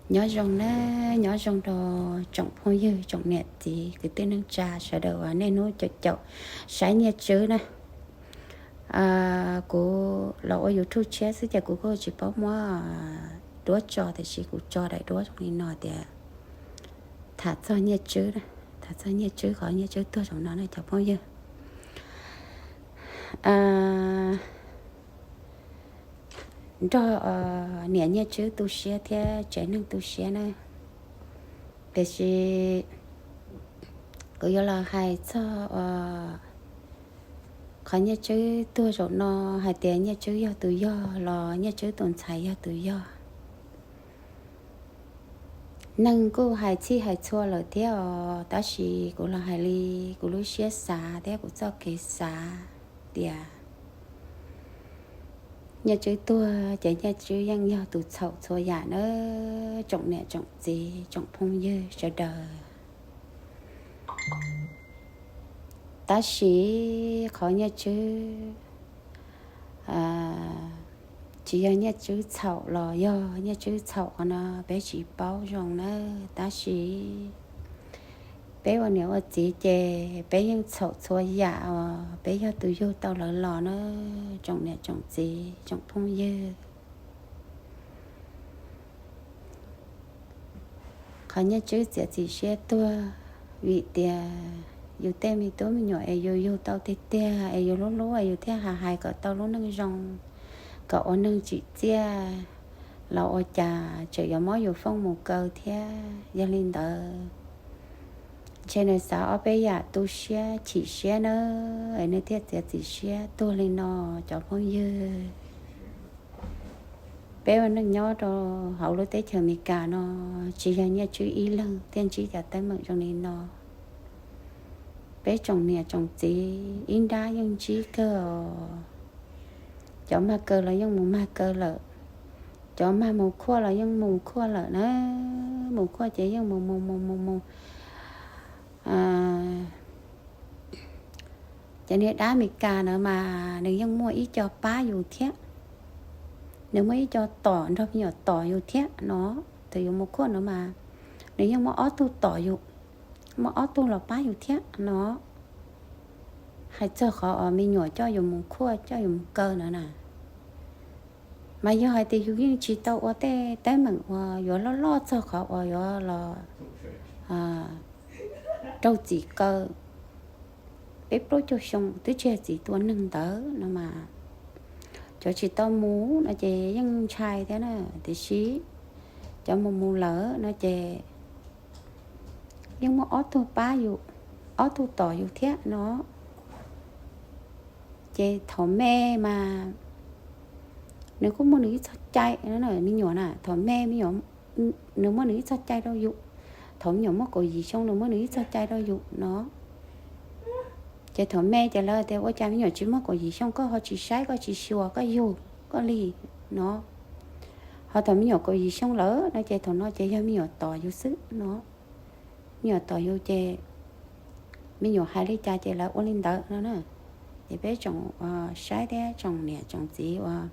Nyob zoo na, nyob zoo rau tsoom phooj ywg, tsoom niam txiv, kwv tij neej tsa sawv daws uas niaj hnub caum caum saib Nyiaj Tswb na. Kuv los ua YouTube tshiab xwb ces kuv kuj tsis paub muab duab tso, tiam sis kuv tso daim duab zoo li no tias tham txog Nyiaj Tswb, tham txog Nyiaj Tswb, qhov Nyiaj Tswb tuag zaum no na cov phooj ywg. Nrog niam Nyiaj Tswb tu siab thiab tsev neeg tu siab na. Tiam sis kuv yuav los hais txog qhov Nyiaj Tswb tuag zaum no, hais tias Nyiaj Tswb yog tus yog los Nyiaj Tswb tus ntxhais yog tus yog. Neeg kuj hais txhij hais txhua lawm thiab os, tab sis kuv los hais li kuv lub siab xav thiab kuv txoj kev xav tias Nyiaj Tswb tuag ces Nyiaj Tswb yeej yog tus txhaum txhua yam na, tsoom niam tsoom txiv tsoom phooj ywg sawv daws. Tab sis qhov Nyiaj Tswb tsis yog Nyiaj Tswb txhaum los yog Nyiaj Tswb txhaum qhov no peb tsis paub zoo na. Tab sis peb ua niam ua txiv ces peb yeej txhaum txhua yam os, peb yog tus yug tau lawv los na, tsoom niam tsoom txiv tsoom phooj ywg. Qhov Nyiaj Tswb txiav txim siab tuag vim tias yus tej me tub me nyuam es yus yug tau tiag tiag es yus hlub hlub es yus thiaj hais hais kom tau lub neej zoo, kom ua neeg tsim txiaj los ua cas tseem yuav muab yus foob mus kaw thiab. Yog li ntawd ntshe nws xav ob peb yam tu siab chim siab nawb es nws thiaj txiav txim siab tuag li no cov phooj ywg. Peb ua neej nyob rau hauv lub teb chaws Amelikas no tsis yog Nyiaj Tswb ib leeg thiaj ntsib cov teeb meem zoo li no. Peb tsoom niam tsoom txiv ib nrab yeej ntsib kawg os. Cov mag kaw los yeej mus mag kaw lawm, cov mag mus khuaj los yeej mus khuaj lawm na. Mus khuaj ces yeej mus mus mus mus mus Ces niag dab Amelikas na mas nws yeej muaj ib co pab yus thiab, nws muaj ib co tom nrog me nyuam tom yus thiab no. Thaum yus mus khuaj no mas nws yeej muaj ob tug tom yus, muaj ob tug los pab yus thiab no. Hais txog qhov uas me nyuam coj yus mus khuaj coj yus mus kaw no na, mas yog hais tias yus yeej tsis tau ua tej teeb meem uas yuav loj loj txog qhov uas yuav los raug txim kaw peb plaub caug xyoo twb tsis yog txiv tua neeg ntawd no mas, cov tsis tau mus no ces yeej ntshai thiab na. Tiam sis cov mus mus lawm no ces yeej muaj ob tug pab yus, ob tug tom yus thiab no. Ces thaum me mas nws kuj muaj nws ib txoj cai, me nyuam na, thaum me me nyuam nws muaj nws ib txoj cai rau yus. Thaum me nyuam muaj kaum yim xyoo nws muaj nws ib txoj cai rau yus no. Ces thaum me ces lawv tias ua cas me nyuam tsis muaj kaum yim xyoo koj ho tsis saib koj tsis xyuas koj yug koj li no. Ho thaum me nyuam kaum yim xyoo lawm no ces thaum no ces yog me nyuam tom yus xwb no. Me nyuam tom yus ces me nyuam hais li cas ces lawv ua li ntawd no na. Ces peb tsoom saib thiab tsoom niam tsoom txiv uas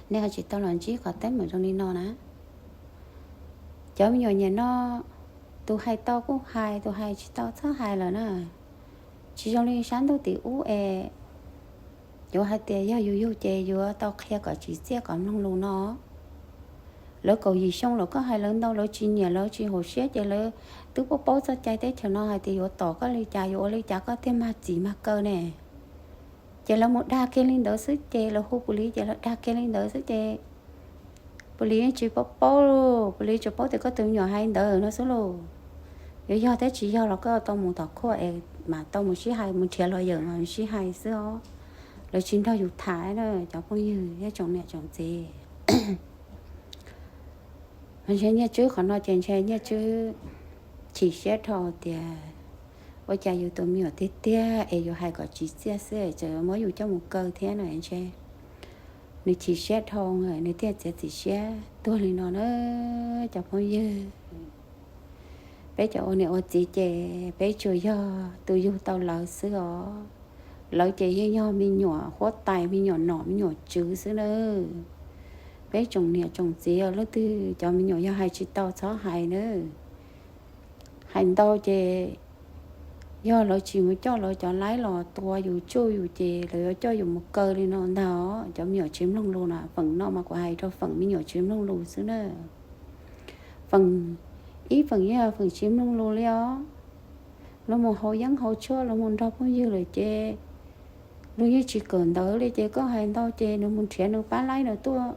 nej ho tsis tau los ntsib qhov teeb meem zoo li no na. Cov me nyuam niam no, tus hais tau kuj hais, tus hais tsis tau txhob hais lawm na. Tsis zoo li sab ntuj tim ub es yuav hais tias yog yus yug ces yuav tau qhia kom tsim txiaj kom mloog lus no. Lawv kaum yim xyoo lawm koj hais lawv ntau lawv tsis nyiam lawv tsis haum siab ces lawv twb paub paub txoj cai teb chaws no hais tias yuav tom koj li cas yuav ua li cas koj thiaj mag txim mag kaw ne. Ces lawv mus dag kiag li ntawd xwb ces lawv hu pus lis ces lawv dag kiag li ntawd xwb ces pus lis yeej tsis paub paub, pus lis tsuas paub tias koj tus me nyuam hais ntawd no xwb lauj. Yuav yog thiab tsis yog los koj tau mus tom court es mas tau mus sib hais, mus nrhiav lawyer mas mus sib hais xwb os. Lawv tsis nrog yus tham na cov phooj ywg thiab tsoom niam tsoom txiv. Mas ntshe Nyiaj Tswb qhov no ces ntshe Nyiaj Tswb chim siab dhau tias ua cas yus tus me nyuam tiag tiag es yus hais kom tsim txiaj xwb es tseem muab yus coj mus kaw thiab no ntshe nws chim siab dhau nws thiaj txiav txim siab tuag li no na cov phooj ywg. Peb cov ua niam ua txiv ces peb tsuas yog tus yug tau lawv xwb os. Lawv ces yeej yog me nyuam huab tais, me nyuam nom me nyuam tswv xwb na. Peb tsoom niam tsoom txiv, leej twg cov me nyuam yog hais tsis tau txhob hais nawb. Hais ntau ces yog lawv tsis mus coj lawv cov laib los tua yus tsuj yus ces lawv yuav coj yus mus kaw li no ntag. Cov me nyuam tsis mloog lus na, feem no mas kuv hais rau feem me nyuam tsis mloog lus xwb na. Feem, ib feem yog feem tsis mloog lus li os. Luag mus haus yeeb haus tshuaj, luag mus nrog phooj ywg lawm ces luag yeej tsis kawm ntawv li ces koj hais ntau ces nws mus nrhiav nws pab laib nws tuaj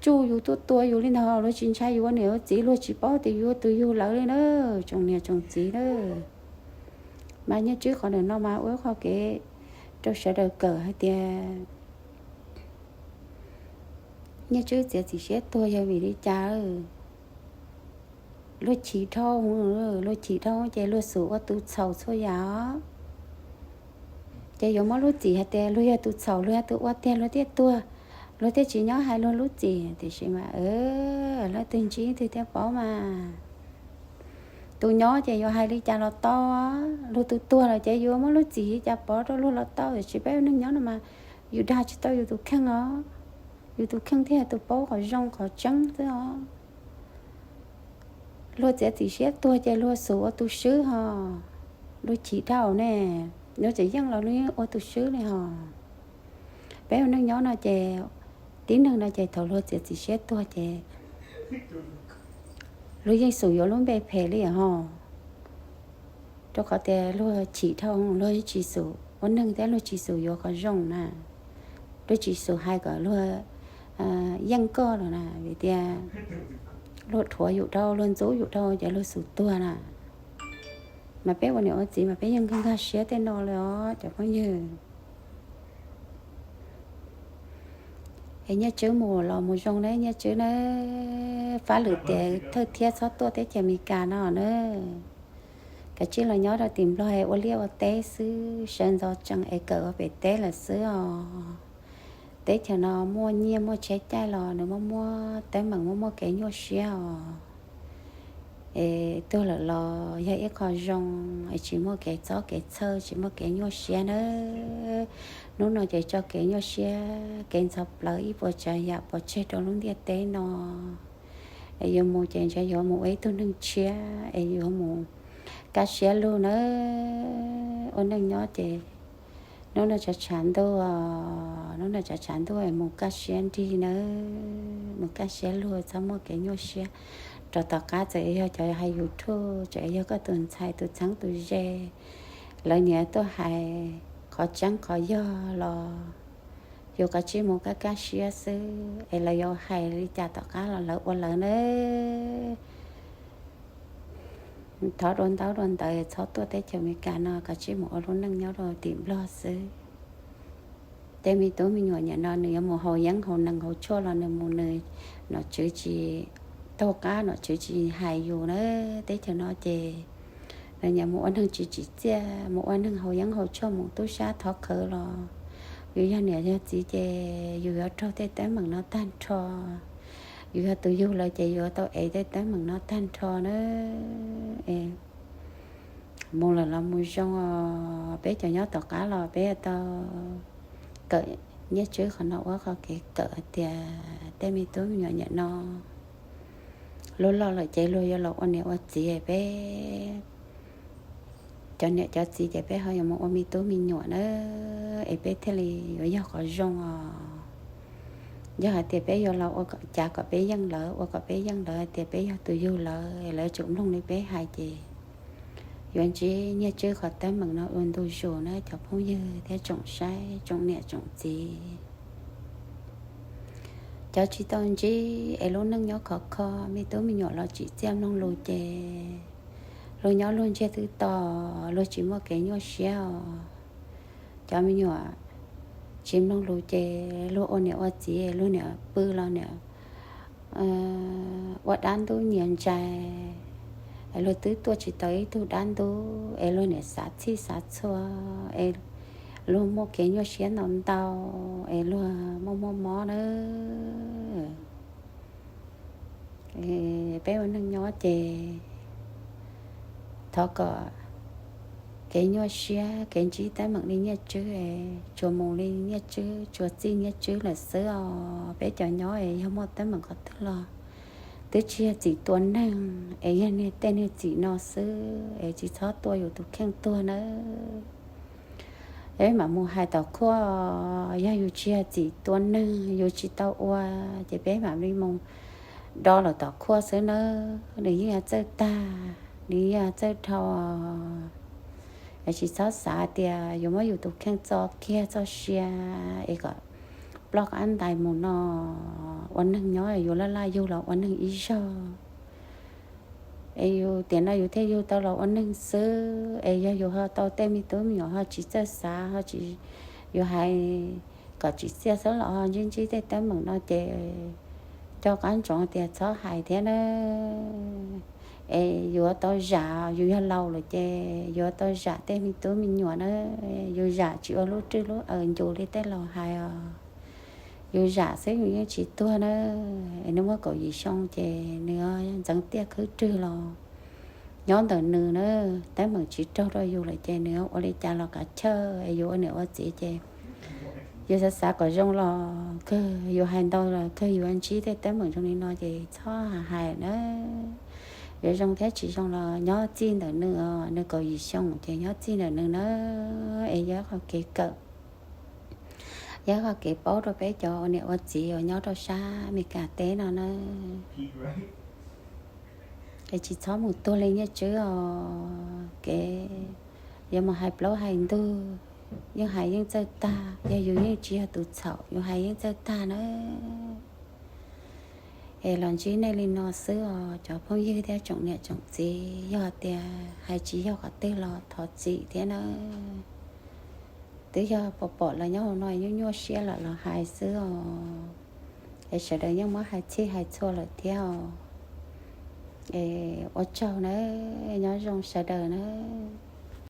tsuj yus tuaj tua yus li ntag. Luag tsis ntshai yus ua niam ua txiv, luag tsis paub tias yus ua tus yug lawv li na, tsoom niam tsoom txiv na. Mas Nyiaj Tswb qhov ntawm no mas ua qhov kev rau sawv daws kawm hais tias Nyiaj Tswb txiav txim siab tuag yog vim li cas? Luag chim dhau, luag chim dhau ces luag xub ua tus txhaum txhua yam os. Ces yuav muab lub txim hais tias luag yog tus txhaum, luag yog tus ua tiag luag thiaj tuag, luag thiaj tsis nyob hais luag lub txim. Tiam sis mas leej twg ntsib twg thiaj paub mas. Tus nyob ces yuav hais li cas los tau, luag tus tuag lawm ces yuav muab lub txim li cas pov rau luag los tau. Tiam sis peb ua neeg nyob no mas yus dag tsis tau yus tus kheej os. Yus tus kheej thiaj yog tus paub qhov zoo qhov tseeb xwb os. Luag txiav txim siab tuag ces luag xub ua tus swb hos. Luag chim dhau ne, luag tseem yeej los luag yeej ua tus swb li hos. Peb ua neeg nyob no ces, tib neeg no ces thaum luag txiav txim siab tuag ces luag yeej xub yuav lub npe phem li hos. Rau qhov tias luag chim dhau, luag tsis xub ua neeg thiab luag tsis xub yuav qhov zoo na. Luag tsis xub hais kom luag yeej koj los na, vim tias luag dhuav yus dhau, luag ntxub yus dhau ces luag xub tuag na. Mas peb ua niam ua txiv mas peb yeej nkag nkag siab tej no li os cov phooj ywg. Es Nyiaj Tswb mus los mus zoo na Nyiaj Tswb na. Fab lwm tias thawj thiab txhob tuaj teb chaws Amelikas no na. Kav tsij los nyob rau tim Nplog es ua liaj ua teb xwb, sawv ntxov tsees es kawm ua pem teb lawm xwb os. Teb chaws no muaj nyiaj muaj tsheb caij los nws muaj muaj teeb meem muaj muaj kev nyuaj siab os. Es tuag lawm los yog ib qho zoo, es tsis muaj kev txob kev txhawj, tsis muaj kev nyuaj siab nawb. Hnub no ces tso kev nyuaj siab kev ntxhov plawv ib puas tsav yam pov tseg rau lub ntiaj teb no. Es yuav mus ces ntshe yuav mus ua ib tug neeg tshiab, es yuav mus kaj siab lug nawb. Ua neej nyob ces hnub no tshav tshav ntuj, hnub no tshav tshav ntuj es mus kaj siab nrig nawb, mus kaj siab lug txhob muaj kev nyuaj siab. Rau tom qab txawm yog cov hais YouTube, txawm yog koj tus ntxhais tus txheeb tus ze, lawv niaj tuaj hais qhov tseeb qhov yog los yus kav tsij mus kaj kaj siab xwb, es lawv yuav hais li cas tom qab los lawv ua lawv nawb. Thov dua ntaub dua ntawv txhob tuaj teb chaws Amelikas no, kav tsij mus ua lub neej nyob rau tim Nplog xwb. Tej me tub me nyuam niaj no nws yuav mus haus yeeb haus nees haus tshuaj los nws mus nws, nom tswv tsis taug qab, nom tswv tsis hais yus na. Teb chaws no ces nws niaj mus ua neeg tsis tsim txiaj, mus ua neeg haus yeeb haus tshuaj mus tub sab thov khawv los yus yog niam yog txiv ces yus yuav raug tej teeb meem no tag nrho. Yus yog tus yug lawm ces yuav tau ev tej teeb meem no tag nrho na. Mus lawm los mus zoo os, peb cov nyob tom qab los peb yuav tau kawm Nyiaj Tswb qhov no ua qhov kev kawm hais tias tej me tub me nyuam niaj no luag loj lawm ces luag yuav los ua niam ua txiv, peb cov niam cov txiv ces peb ho yuav mus ua me tub me nyuam na, es peb thiaj li yuav yog qhov zoo os. Yog hais tias peb yuav los ua cas kom peb yeej lawv, ua kom peb yeej lawv hais tias peb yog tus yug lawv, lawv tsum mloog li peb hais ces yuav ntsib Nyiaj Tswb qhov teeb meem no ua ntu zus na cov phooj ywg thiab tsoom saib tsoom niam tsoom txiv. Cov tsis tau ntsib es lub neej nyob khov kho, me tub me nyuam los tsim txiaj mloog lus ces luag nyob luag ntsiag twb to, luag tsis muaj kev nyuaj siab os. Cov me nyuam tsis mloog lus ces luag ua niam ua txiv, luag niam pw los niam ua dab ntub nyias ntsais, es luag twb tuaj tsis tau ib tug dab ntub, es luag niam xav txhij xav txhua, es luag muaj kev nyuaj siab ntau ntau, es luag muaj muaj mob na. Peb ua neej nyob ces thov kom kev nyuaj siab, kev ntsib teeb meem li Nyiaj Tswb es tsuas mus li Nyiaj Tswb, tsuas txij Nyiaj Tswb lawm xwb os. Peb cov nyob es yog muaj teeb meem qhov twg los twb tsis yog txim tua neeg, es yog niag tej niag txim no xwb es tsis txhob tua yus tus kheej tuag nawb. Es mam mus hais tom khuaj, yog yus tsis yog txim tua neeg, yus tsis tau ua, ces peb mam li mus do lawm tom khuaj xwb nawb. Nws yeej yuav txawj tag, nws yeej yuav txawj dhau. Es tsis txhob xav tias yuav muab yus tus kheej txo kiag txoj sia es kom ploj qab ntais mus no. Ua neeg nyob yuav laj laj yug los ua neeg ib zaug. Es yus tiam no yus thiaj yug tau los ua neeg xwb. Es yog yus ho tau tej me tub me nyuam ho tsis txawj xav, ho tsis, yus hais kom tsis txiaj xwb los ho ntsib ntsib tej teeb meem no ces coj qab ntsoov tias txhob hais thiab nawb. Es yuav tau zam, yus yog laus lawm ces yuav tau zam tej me tub me nyuam na. Yus zam tsis ua lub rwj lub aws ncus li tej laus hais os. Yus zam xwb yus yeej tsis tuag na. Es nws muaj kaum yim xyoo ces nws ntxeev tiaj khwb rwg los nyob ntawm nws na. Teeb meem tsis raug rau yus lawm ces nws ua li cas los kav chawj. Es yus ua niam ua txiv ces yus xav xav kom zoo los kawg, yus hais ntau los kawg yus ntsib tej teeb meem zoo li no ces txhob hais na. Yuav zoo thiab tsis zoo los nyob txij ntawm nws os, nws kaum yim xyoo ces nyob txij ntawm nws na. Es yog qhov kev kawm, yog qhov kev paub rau peb cov ua niam ua txiv uas nyob rau sab Amelikas teb no na. Es tsis txhob mus tuag li Nyiaj Tswb os. Kev yuav mus hais plaub hais ntug, yeej hais yeej txawj tag. Yog yus yeej tsis yog tus txhaum, yus hais yeej txawj tag na. Es los ntsib nej li no xwb os cov phooj ywg thiab tsoom niam tsoom txiv. Yog tias hais tsis yog qhov twg los thov txim thiab na. Twb yog pom pom los nyob hauv no nyuaj nyuaj siab lawm los hais xwb os. Es sawv daws yeej muab hais txhij hais txhua lawm thiab os. Es ua tsaug na, nyob zoo sawv daws na.